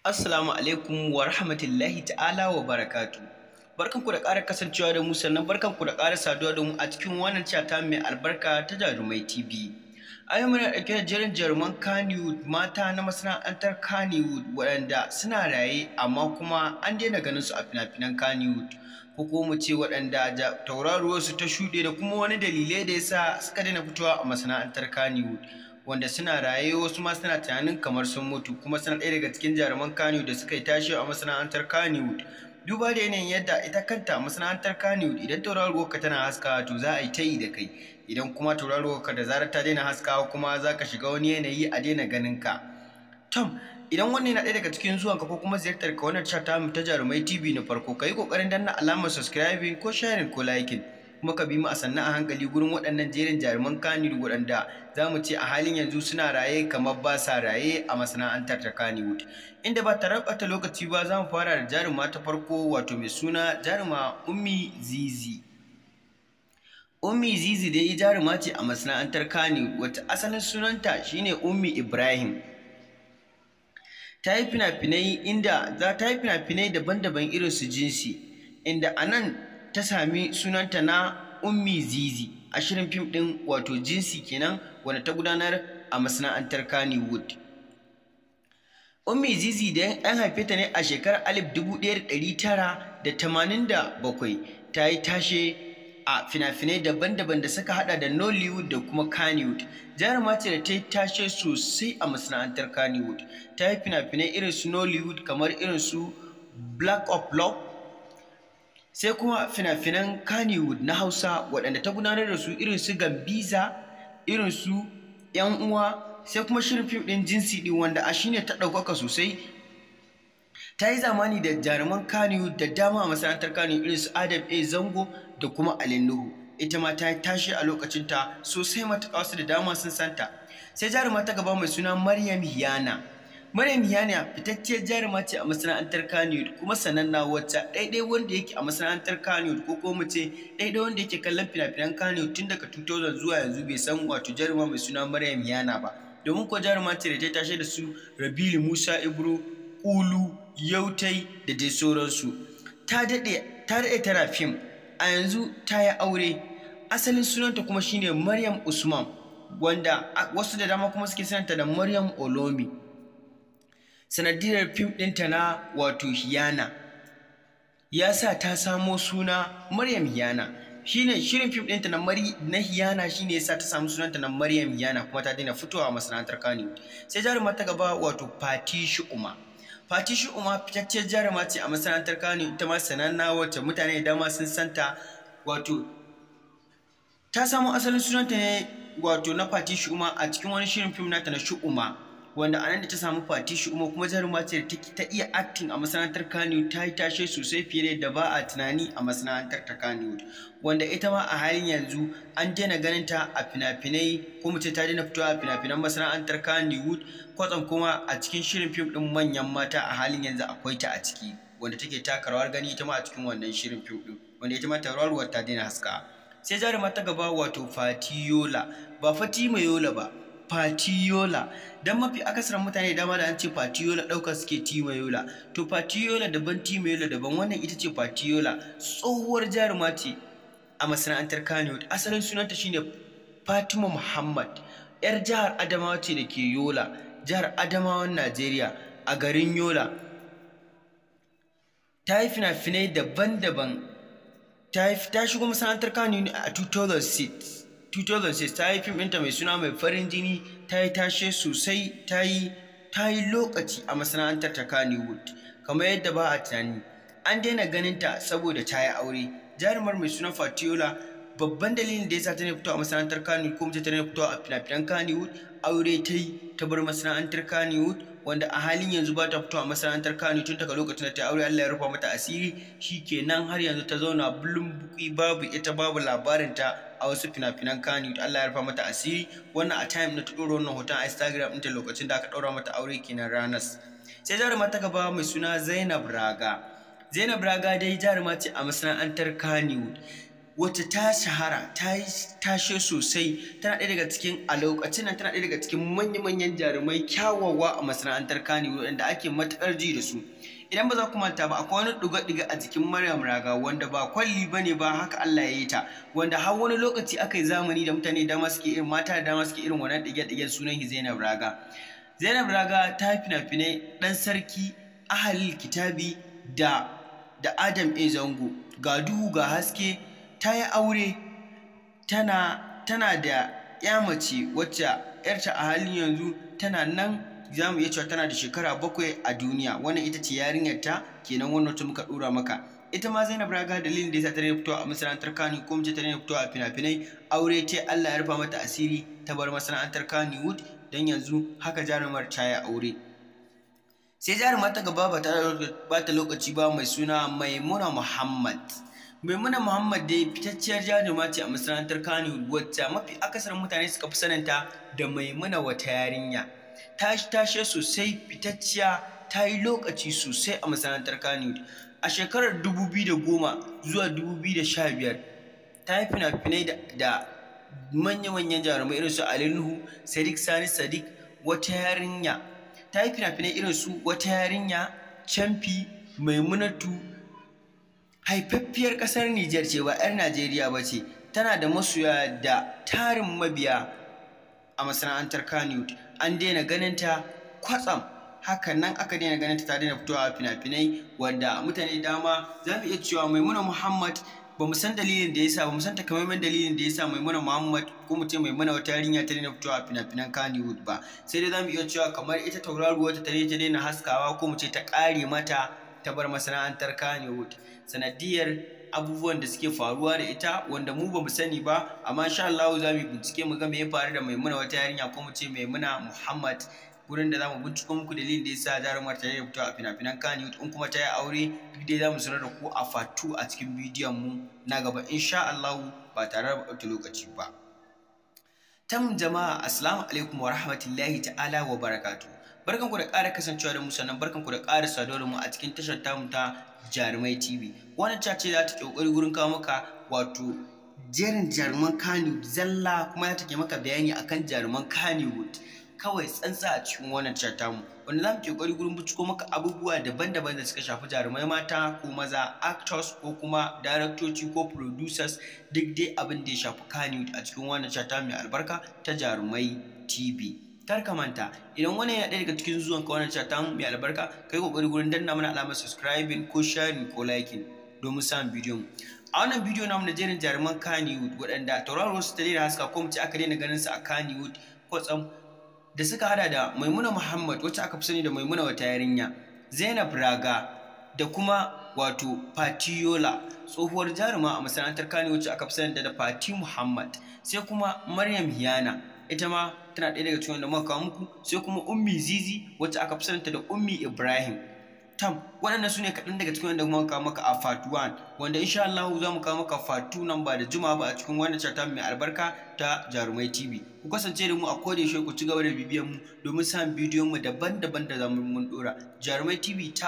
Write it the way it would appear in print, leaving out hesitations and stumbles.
Assalamu alaikum wa rahmatullahi ta'ala wa barakatu. Barkanku da ƙara kasancewa da mu, sannan barkanku da ƙara saduwa da mu a cikin wannan chata mai albarka ta Jarumai TV. A yau muna ɗauke da jerin jaruman Kannywood mata na masana'antar Kannywood waɗanda suna raye amma kuma an daina ganin su a fina-finan Kannywood. Ko ko mu ce waɗanda tauraruwarsu ta shuɗe da kuma wani dalilai da yasa suka daina fitowa a masana'antar Kannywood. Wanda suna raye, wasu ma suna tunanin kamar sun mutu, kuma suna ɗaya daga cikin jaruman Kannywood da suka yi tashi a masana'antar Kannywood. Duba da yanayin yadda ita kanta masana'antar Kannywood, idan tauraruwarka tana haskawa to za a yi ta yi da kai, idan kuma tauraruwarka da zarar ta daina haskawa kuma za ka shiga wani yanayi a daina ganin ka. Tom, idan wannan yana ɗaya daga cikin zuwanka ko kuma ziyartar ka wannan chat tamu ta Jarumai TV na farko, ka yi ƙoƙarin danna alamar subscribing ko sharing ko liking, kuma ka bi mu a sannu a hankali gurin waɗannan jerin jaruman Kannywood waɗanda za mu ce a halin yanzu suna raye kamar ba sa raye a masana'antar ta Kannywood. Inda ba tare ɓata lokaci ba, za mu fara da jaruma ta farko, wato mai suna jaruma Ummi Zizi. Ummi Zizi dai jaruma ce a masana'antar Kannywood wacce asalin sunanta shine Ummi Ibrahim. Ta yi fina-finai inda za ta yi fina-finai daban-daban irin su Jinsi, inda a nan ta sami sunanta na Ummi Zizi a shirin fim ɗin wato Jinsi kenan wanda ta gudanar a masana'antar Kannywood. Ummi Zizi da an haife ta ne a shekarar 1987. Ta yi tashe a fina-finai daban-daban da suka hada da Nollywood da kuma Kannywood. Jaruma ce da ta yi tashe sosai a masana'antar Kannywood. Ta yi fina-finai irin su Nollywood kamar irin su Black of Love, sai kuma fina-finan Kannywood na Hausa waɗanda ta gudanar da su irin su Gambiza, irin su ‘Yan Uwa, sai kuma shirin fim ɗin Jinsi ɗin wanda a shine ta ɗaukaka sosai. Ta yi zamani da jaruman Kannywood da dama a masana'antar Kannywood irin su Adam A. Zango da kuma Ali Nuhu. Ita ma ta tashi a lokacinta sosai matuƙa, wasu da dama sun santa. Sai jaruma ta gaba mai suna Maryam Hiyana. Maryam Hiyana fitacciyar jaruma ce a masana'antar Kannywood kuma sananna, wacce ɗaiɗai wanda yake a masana'antar Kannywood ko kuma mu ce ɗaiɗai wanda yake kallon fina-finan Kannywood tun daga 2000 zuwa yanzu bai san wato jaruma mai suna Maryam Hiyana ba. Domin ko jaruma ce da ta tashe da su Rabilu Musa Ibro, Ulu, Yautai da dai sauransu. Ta daɗe tana fim, a yanzu ta yi aure. Asalin sunanta kuma shine Maryam Usman, wanda wasu da dama kuma suke sananta da Maryam Olomi. Sanadiyar fim ɗinta na wato Hiyana ya sa ta samo suna Maryam Hiyana. Shine shirin fim ɗinta na na Hiyana shine yasa ta samu sunanta na Maryam Hiyana, kuma ta daina fitowa a masana'antar Kannywood. Sai jaruma ta gaba, wato Fati Shu'uma. Fati Shu'uma fitacciyar jaruma ce a masana'antar Kannywood, ita ma sananna wacce mutane da dama sun santa. Wato ta samo asalin sunanta ne wato na Fati Shu'uma a cikin wani shirin fim nata na Shu'uma, wanda a nan da ta samu Fati Shu'uma, kuma jaruma ce da ta iya acting a masana'antar Kannywood. Ta yi tashe sosai fiye da ba a tunani a masana'antar ta Kannywood, wanda ita ma a halin yanzu an daina ganin ta a fina-finai, ko mu ce ta daina fitowa a fina-finan masana'antar Kannywood. Kwatsam kuma a cikin shirin fim ɗin Manyan Mata a halin yanzu akwai ta a ciki, wanda take taka rawar gani ita ma a cikin wannan shirin fim ɗin, wanda ita ma tauraruwar ta daina haska. Sai jaruma ta gaba, wato Fatiyola, ba Fatima Yola ba, Fatiyola. Dan mafi akasarin mutane da dama da an ce Fatiyola ɗauka suke Tima Yola. To Fatiyola daban, Tima Yola daban. Wannan ita ce Fatiyola, tsohuwar jaruma ce a masana'antar Kannywood. Asalin sunanta shine Fatima Muhammad, yar jihar Adamawa ce da ke Yola, jihar Adamawan Najeriya, a garin Yola. Ta yi fina-finai daban-daban. Ta shigo masana'antar Kannywood a 2006. Ta yi fim ɗinta mai suna Mai Farin Jini, ta yi tashe sosai, ta yi lokaci a masana'antar ta Kannywood kamar yadda ba a tunani. An daina ganin ta saboda ta yi aure. Jarumar mai suna Fatiola, babban dalilin da ya sa ta fito a masana'antar Kannywood, ko ta fito a fina-finan Kannywood, aure ta yi ta bar masana'antar Kannywood, wanda a halin yanzu ba ta fito a masana'antar Kannywood tun daga lokacin da ta aure. Allah ya rufa mata asiri, shikenan har yanzu ta zauna bulun buki, babu ita babu labarin ta a wasu fina-finan Kannywood. Allah ya rufa mata asiri. Wannan a time na ta ɗora wannan hoton a Instagram ɗinta lokacin da aka ɗaura mata aure kenan ranar. Sai jaruma ta gaba mai suna Zainab Raga. Zainab Raga dai jaruma ce a masana'antar Kannywood. wacce ta shahara, ta yi tashe sosai, tana ɗaya daga cikin, a lokacin nan tana ɗaya daga cikin manya-manyan jarumai kyawawa a masana'antar Kannywood wanda ake matuƙar ji da su. Idan ba za ku manta ba, akwai wani ɗiga-ɗiga a jikin Maryam Raga wanda ba kwalli ba ne ba, haka Allah ya yi ta, wanda har wani lokaci aka yi zamani da mutane dama suke irin, mata da dama suke irin wannan ɗige-ɗigen. Sunan Zainab Raga. Zainab Raga ta yi fina-finai Ɗan Sarki, Ahalil Kitabi da Adam A Zango, Ga Duhu Ga Haske. Ta yi aure, tana da ya mace wacce yarta a halin yanzu tana nan, za mu iya cewa tana da shekara 7 a duniya. Wannan ita ce yarinyar ta kenan, wannan wacce muka dora maka. Ita ma Zainab Raga, dalilin da yasa ta daina fitowa a masana'antar Kano, ko mu ce ta daina fitowa a fina-finai, aure ce. Allah ya rufa mata asiri, ta bar masana'antar Kannywood, don yanzu haka jarumar ta yi aure. Sai jaruma ta gaba, ba ta bata lokaci ba, mai suna Maimuna Muhammad. Maimuna Muhammad dai fitacciyar jaruma ce a masana'antar Kannywood, wacce mafi akasarin mutane suka fi saninta da Maimuna Wata Yarinya. Ta tashe sosai, fitacciya, ta yi lokaci sosai a masana'antar Kannywood. A shekarar 2010 zuwa 2015 ta yi fina-finai da manya-manyan jarumai irin su Ali Nuhu, Sadiq Sani Sadiq, Wata Yarinya. Ta yi fina-finai irin su Wata Yarinya, Camfi, Maimunatu. Haifaffiyar ƙasar Nijar ce, ba 'yar Najeriya ba ce. Tana da masoya da tarin mabiya a masana'antar Kannywood. An daina ganinta kwatsam, hakan nan aka daina ganinta, ta daina fitowa a fina-finai, wanda mutane dama za mu iya cewa Maimuna Muhammad, ba mu san dalilin da yasa ba, mu san takamaiman dalilin da yasa Maimuna Muhammad, ko mu ce Maimuna Wata Yarinya, ta daina fitowa a fina-finan Kannywood ba. Sai dai za mu iya cewa kamar ita tauraruwar ta ta daina haskawa, ko mu ce ta ƙare mata, ta bar masana'antar Kannywood sanadiyar abubuwan da suke faruwa da ita wanda mu ba mu sani ba. Amma insha Allah za mu bincike mu ga me ya faru da Maimuna Wata Yarinya, ko mu ce Maimuna Muhammad, gurin da za mu binciko muku dalilin da yasa jarumar ta daina fitowa a fina-finan Kannywood. In kuma ta yi aure, duk dai za mu sanar da ku a part 2 a cikin bidiyon mu na gaba insha Allah, ba tare da ɓata lokaci ba. Tam jama'a, assalamu alaikum wa rahmatullahi ta'ala wa barakatuh. Barkanku da ƙara kasancewa da mu, sannan barkanku da ƙara saduwa da mu a cikin tashar tamu ta Jarumai TV. Wannan ce za ta ƙoƙari gurin kawo maka wato jerin jaruman Kannywood zalla, kuma za ta ke maka bayani akan jaruman Kannywood kawai tsantsa a cikin wannan tashar tamu, wanda za mu ke ƙoƙari gurin binciko maka abubuwa daban-daban da suka shafi jarumai mata ko maza, actors ko kuma daraktoci ko producers, duk dai abin da ya shafi Kannywood a cikin wannan tashar tamu mai albarka ta Jarumai TV. Kar ka manta, idan wannan yana ɗaya daga cikin zuwan ka wannan channel tamu mai albarka, kai kokari gurin danna mana alamar subscribing ko sharing ko liking domin samun bidiyon mu. A wannan bidiyo namu na jerin jaruman Kannywood waɗanda tauraruwar su ta daina haska, ko mu ce aka daina ganin su a Kannywood kwatsam, da suka hada da Maimuna Muhammad, wacce aka fi sani da Maimuna Wata Yarinya, Zainab Raga, da kuma wato Fatiola, tsohuwar jaruma a masana'antar Kannywood wacce aka fi sani da Fati Muhammad, sai kuma Maryam Hiyana, ita ma tana ɗaya daga cikin wanda muka kawo muku, sai kuma Ummi Zizi, wacce aka fi saninta da Ummi Ibrahim. Tam, waɗannan su ne kaɗan daga cikin wanda muka kawo maka a part 1, wanda insha Allah za mu kawo maka part 2 nan ba da jimawa ba a cikin wannan channel mai albarka ta Jarumai TV. Ku kasance da mu a koda yaushe, ku ci gaba da bibiyan mu domin samun bidiyon mu daban-daban da zamu mun dora. Jarumai TV ta